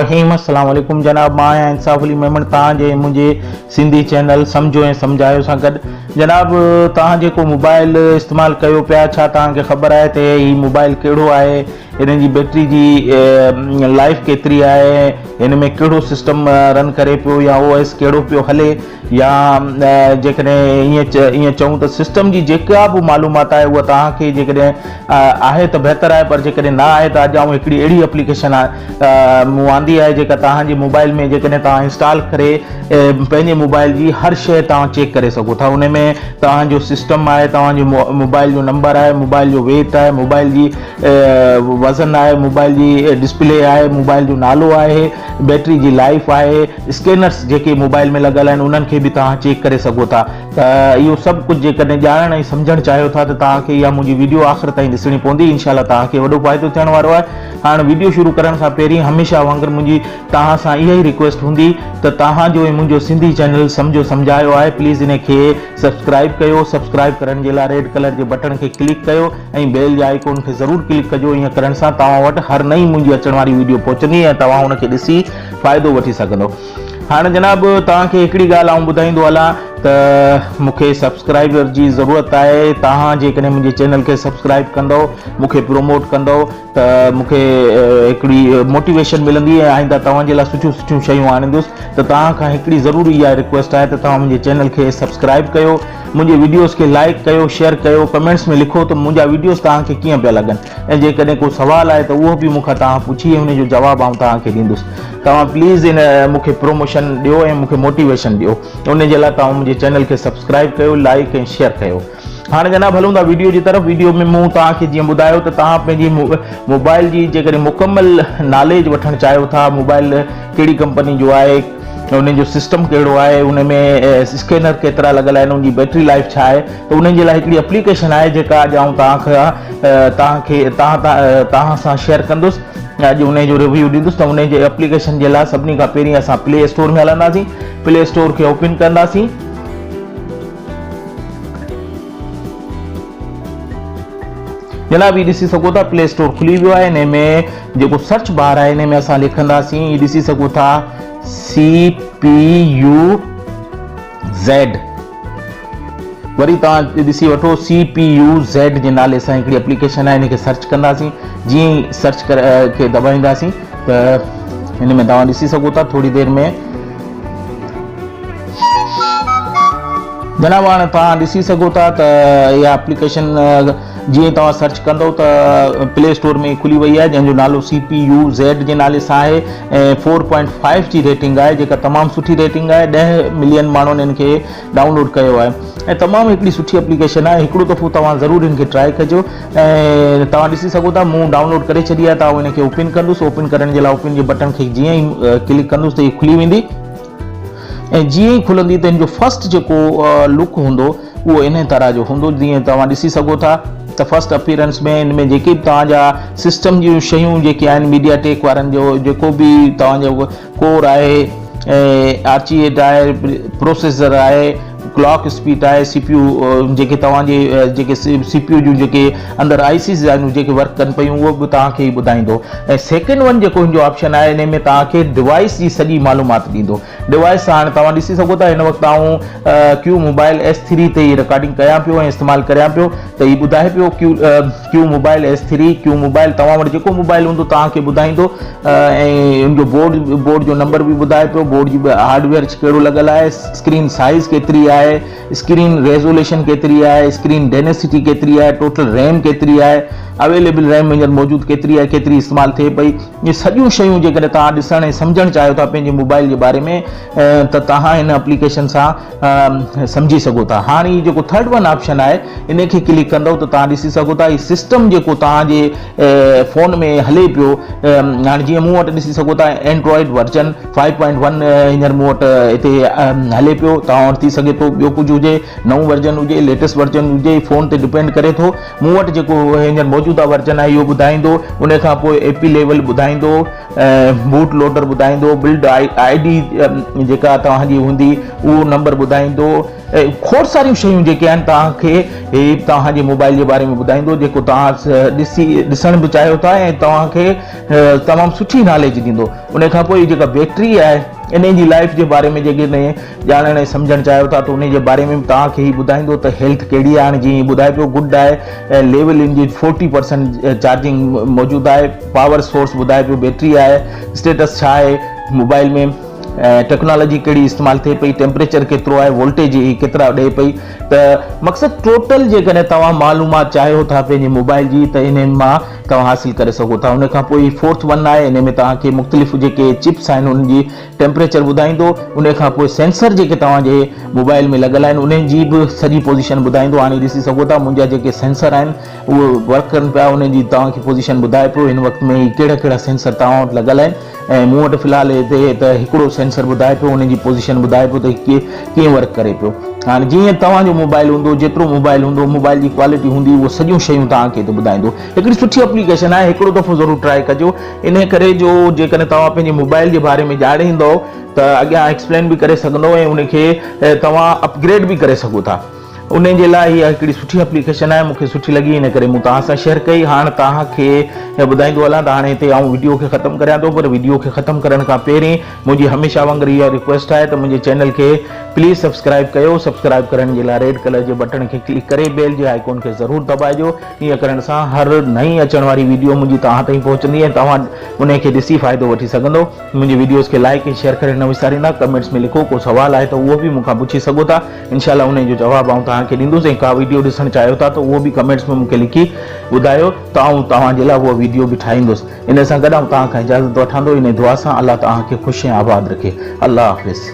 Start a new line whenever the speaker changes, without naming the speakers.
الرحيم السلام عليڪم جناب مان آهيان انصاف علي ميمڻ توهان جي منهنجي سنڌي چينل سمجهو ۽ سمجهايو سان گڏ جناب توهان جيڪو موبائل استعمال ڪيو پيا ڇا توهان کي خبر آهي ته هي موبائل ڪهڙو آهي هن جي بيٽري جي لائف ڪيتري آهي هن ۾ ڪهڙو سسٽم رن ڪري پيو يا او ايس ڪهڙو پيو هلي يا جيڪڏهن ائين ائين چئون ته سسٽم جي جيڪا به معلومات آهي اها توهان کي جيڪڏهن آهي ته بهتر آهي پر جيڪڏهن نه آهي ته اڄ آئون هڪڙي اهڙي اپليڪيشن مون آندي آهي جيڪا توهان جي موبائل ۾ جيڪڏهن توهان انسٽال ڪري پنهنجي موبائل جي هر شيء توهان چيڪ ڪري سگهو ٿا ان ۾ توهان جو سسٽم آهي توهان جو موبائل جو نمبر آهي موبائل جو ويٽ آهي موبائل جي وزن آهي موبائل جي ڊسپلي آهي موبائل جو نالو آهي بيٽري جي لائف آهي اسڪينرس جيڪي موبائل ۾ لڳل آهن انهن کي به توهان چيڪ ڪري سگهو ٿا ته اهو سڀ ڪجهه جيڪڏهن ڄاڻڻ ۽ سمجهڻ چاهيو ٿا ته توهان کي اها منهنجي ويڊيو آخر تائين ڏسڻي پوندي انشاء الله توهان کي وڏو فائدو ٿيڻ وارو آهي هاڻ ويڊيو شروع ڪرڻ کان پهرين هميشه وانگر منهنجي توهان سان اها ئي ريڪويسٽ هوندي ته توهان جو ۽ منهنجو سنڌي چينل سمجهو سمجهايو آهي پليز ان کي سبسڪرائب ڪيو سبسڪرائب ڪرڻ جي لاء ريڊ ڪلر جي بٽڻ کي ڪلڪ ڪيو ۽ بيل جي آئيڪون کي ضرور ڪلڪ ڪجو ائين ڪرڻ سان توهان وٽ هر نئين منهنجي اچڻ واري ويڊيو پهچندي ۽ توهان ان کي ڏسي فائدو وٺي سگهندو. هاڻ جناب توهان کي هڪڙي ڳالهه آئون ٻڌائيندو هلان ته مون کي سبسڪرائبر جي ضرورت آهي توهان جيڪڏهن منهنجي چينل کي سبسڪرائب ڪندو مون کي پروموٽ ڪندو ته مون کي هڪڙي موٽيويشن ملندي ۽ آئنده توهان جي لاء سٺيون سٺيون شيون آڻيندس ته توهان کان هڪڙي ضرور اها رڪويسٽ آهي ته توهان منهنجي چينل کي سبسڪرائب ڪيو منهنجي وڊيوز کي لائيڪ ڪيو شيئر ڪيو ڪمينٽس ۾ لکو ته منهنجا وڊيوز توهان کي ڪيئن پيا لڳن ۽ جيڪڏهن ڪو سوال آهي ته اهو به مون کان توهان پڇي ۽ ان جو جواب آئون توهان کي ڏيندس توهان پليز ان مون کي پروموشن ڏيو ۽ مون کي موٽيويشن ڏيو ان جي لاء توهان منهنجي چينل کي سبسڪرائب ڪيو لائيڪ ۽ شيئر ڪيو هاڻي جناب هلون ٿا وڊيو جي طرف وڊيو ۾ مون توهان کي جيئن ٻڌايو ته توهان پنهنجي موبائل جي جيڪڏهن مڪمل ناليج وٺڻ چاهيو ٿا موبائل ڪهڙي ڪمپني جو آهي انهن جو سسٽم ڪهڙو آهي ان ۾ اسڪينر ڪيترا لڳل آهن ان جي بيٽري لائف ڇا آهي ته انهن جي لاء هڪڙي اپليڪيشن آهي جيڪا اڄ آئون توهان کان توهان کي توهان توهان سان شيئر ڪندس اڄ ان جو ريويو ڏيندس ته ان جي اپليڪيشن جي لاء سڀني کان پهرين اسان پلي اسٽور ۾ هلنداسين پلي اسٽور کي اوپن ڪنداسين جناب هي ڏسي سگهو ٿا پلي اسٽور کلي ويو آهي ان ۾ جيڪو سرچ بار آهي ان ۾ اسان لکنداسين هي ڏسي سگهو ٿا سي پي يو زيڊ وري توهان ڏسي وٺو سي پي يو زيڊ جي نالي سان هڪڙي اپليڪيشن آهي ان کي سرچ ڪنداسين جيئن ئي سرچ کي دٻائينداسين ته هن ۾ توهان ڏسي سگهو ٿا ٿوري دير ۾ جناب هاڻ توهان ڏسي سگهو ٿا ته اها اپليڪيشن جيئن توهان سرچ ڪندو ته پلي اسٽور ۾ کلي وئي آهي جنهن جو نالو سي پي يو زيڊ جي نالي سان آهي ۽ 4.5 جي ريٽنگ آهي جيڪا تمام سٺي ريٽنگ آهي 10 ملين ماڻهن ان کي ڊائونلوڊ ڪيو آهي ۽ تمام هڪڙي سٺي اپليڪيشن آهي هڪڙو دفعو توهان ضرور ان کي ٽرائي ڪجو ۽ توهان ڏسي سگهو ٿا مون ڊائونلوڊ ڪري ڇڏي آهي ته آئون ان کي اوپن ڪندس اوپن ڪرڻ جي لاء اوپن جي بٽڻ کي جيئن ئي ڪلڪ ڪندس ته هي کلي ويندي ۽ جيئن ئي کلندي ته ان جو فرسٽ جيڪو لڪ هوندو اهو انهي طرح جو هوندو جيئن توهان ڏسي سگهو ٿا ته فرسٽ اپيرنس ۾ ان ۾ جيڪي به توهان جا سسٽم جون شيون جيڪي آهن ميڊيا ٽيڪ وارن جو جيڪو به توهان جو ڪور آهي ۽ آرچي ايٽ آهي پروسيسر آهي ڪلاڪ اسپيڊ آهي سي پي يو جيڪي توهان جي جيڪي سي پي يو جون جيڪي اندر آئي سيز آهن جيڪي ورڪ ڪن پيون اهو به توهان کي ٻڌائيندو ۽ سيڪنڊ ون جيڪو هن جو آپشن آهي ان ۾ توهان کي ڊوائس جي سڄي معلومات ڏيندو ڊوائس هاڻي توهان ڏسي سگهو ٿا هن وقت آئون ڪيو موبائل ايس ٿري تي هي رڪارڊنگ ڪيان پيو ۽ استعمال ڪريان پيو ته هي ٻڌائي پيو Q Q mobile S three Q mobile توهان وٽ جيڪو موبائل هوندو توهان کي ٻڌائيندو ۽ ان جو بورڊ بورڊ جو نمبر به ٻڌائي پيو بورڊ جي هارڊويئر ڪهڙو لڳل آهي اسڪرين سائز ڪيتري آهي اسڪرين ريزوليشن ڪيتري آهي اسڪرين ڊينسٽي ڪيتري آهي ٽوٽل ريم ڪيتري آهي اويليبل ريم هينئر موجود ڪيتري آهي ڪيتري استعمال ٿئي پئي اهي سڄيون شيون جيڪڏهن توهان ڏسڻ ۽ سمجهڻ چاهيو ٿا پنهنجي موبائل جي باري ۾ ته توهان هن اپليڪيشن سان سمجهي سگهو ٿا هاڻي هي جيڪو ٿرڊ ون آپشن آهي ان کي ڪلڪ ڪندو ته توهان ڏسي سگهو ٿا هي سسٽم جيڪو توهان جي فون ۾ هلي پيو هاڻي جيئن مون وٽ ڏسي سگهو ٿا اينڊرائيڊ ورجن 5.1 هينئر مون وٽ هتي هلي پيو توهان وٽ ٿي سگهي ٿو ٻيو ڪجهه هجي نئون ورجن هجي ليٽيسٽ ورجن هجي فون تي ڊپينڊ ڪري ٿو مون وٽ جيڪو هينئر موجوده ورجن آهي اهو ٻڌائيندو ان کان پوء اي پي ليول ٻڌائيندو بوٽ لوڊر ٻڌائيندو بلڊ I D جيڪا توهان جي هوندي اهو نمبر ٻڌائيندو. کوڙ ساريون شيون جيڪي آهن توهان کي هي توهان جي موبائل جي باري ۾ ٻڌائيندو جيڪو توهان ڏسي ڏسڻ به چاهيو ٿا ۽ توهان کي تمام سٺي ناليج ڏيندو. ان کان پوء جيڪا بيٽري آهي ان جي لائف جي باري ۾ جيڪڏهن ڄاڻڻ ۽ سمجهڻ چاهيو ٿا ته ان جي باري ۾ به توهان کي هي ٻڌائيندو ته هيلٿ ڪهڙي آهي هاڻي جيئن هي ٻڌائي پيو گڊ آهي ليول ان جي فورٽي پرسنٽ چارجنگ موجود آهي پاور سورس ٻڌائي پيو بيٽري آهي اسٽيٽس ڇا آهي موبائل ۾ ٽيڪنالاجي ڪهڙي استعمال ٿئي پئي ٽيمپريچر ڪيترو آهي وولٽيج هي ڪيترا ڏئي پئي ته مقصد ٽوٽل جيڪڏهن توهان معلومات چاهيو ٿا پنهنجي موبائل جي ته انهن مان توهان حاصل ڪري سگهو ٿا ان کان پوء هي فورٿ ون آهي ان ۾ توهان کي مختلف جيڪي چپس آهن انهن جي ٽيمپريچر ٻڌائيندو ان کان پوء سينسر جيڪي توهان جي موبائل ۾ لڳل آهن انهن جي به سڄي پوزيشن ٻڌائيندو هاڻي ڏسي سگهو ٿا منهنجا جيڪي سينسر آهن اهي ورڪ ڪن پيا انهن جي توهان کي پوزيشن ٻڌائي پيو هن وقت ۾ هي ڪهڙا ڪهڙا سينسر توهان وٽ لڳل آهن ۽ مون وٽ في الحال هتي ته هڪڙو سينسر ٻڌائي پيو ان جي پوزيشن ٻڌائي پيو ته ڪيئن ورڪ ڪري پيو هاڻي جيئن توهان جو موبائل هوندو جيترو موبائل هوندو موبائل جي ڪوالٽي هوندي اهو سڄيون شيون توهان کي هتي ٻڌائيندو هڪڙي سٺي اپليڪيشن آهي هڪڙو دفعو ضرور ٽرائي ڪجو انهي ڪري جو جيڪڏهن توهان پنهنجي موبائل جي باري ۾ ڄاڻيندو ته اڳيان ايڪسپلين به ڪري سگهندو ۽ ان کي توهان اپگريڊ به ڪري سگهو ٿا انهي جي لاء هي هڪڙي سٺي اپليڪيشن آهي مون کي سٺي لڳي ان ڪري مون توهان سان شيئر ڪئي هاڻ توهان کي ٻڌائيندو هلان ته هاڻي هتي آئون وڊيو کي ختم ڪريان ٿو پر وڊيو کي ختم ڪرڻ کان پهرين منهنجي هميشه وانگر اها ريڪويسٽ آهي ته منهنجي چينل کي پليز سبسڪرائب ڪيو سبسڪرائب ڪرڻ جي لاء ريڊ ڪلر جي بٽڻ کي ڪلڪ ڪري بيل جي آئيڪون کي ضرور دٻائجو ائين ڪرڻ سان هر نئين اچڻ واري وڊيو منهنجي توهان تائين پهچندي ۽ توهان انهي کي ڏسي فائدو وٺي سگهندو منهنجي وڊيوز کي لائڪ ۽ شيئر ڪرڻ نه وساريندا ڪمينٽس ۾ لکو ڪو سوال آهي ته اهو به مون کان پڇي سگهو ٿا انشاء الله انهي جو جواب آئون توهان کي ڏيندس ۽ ڪا وڊيو ڏسڻ چاهيو ٿا ته اهو به ڪمينٽس ۾ مون کي لکي ٻڌايو ته آئون توهان جي لاء اهو وڊيو به ٺاهيندس انهي سان گڏ آئون توهان کان اجازت وٺان ٿو انهي دعا سان الله توهان کي خوش ۽ آباد رکي الله حافظ.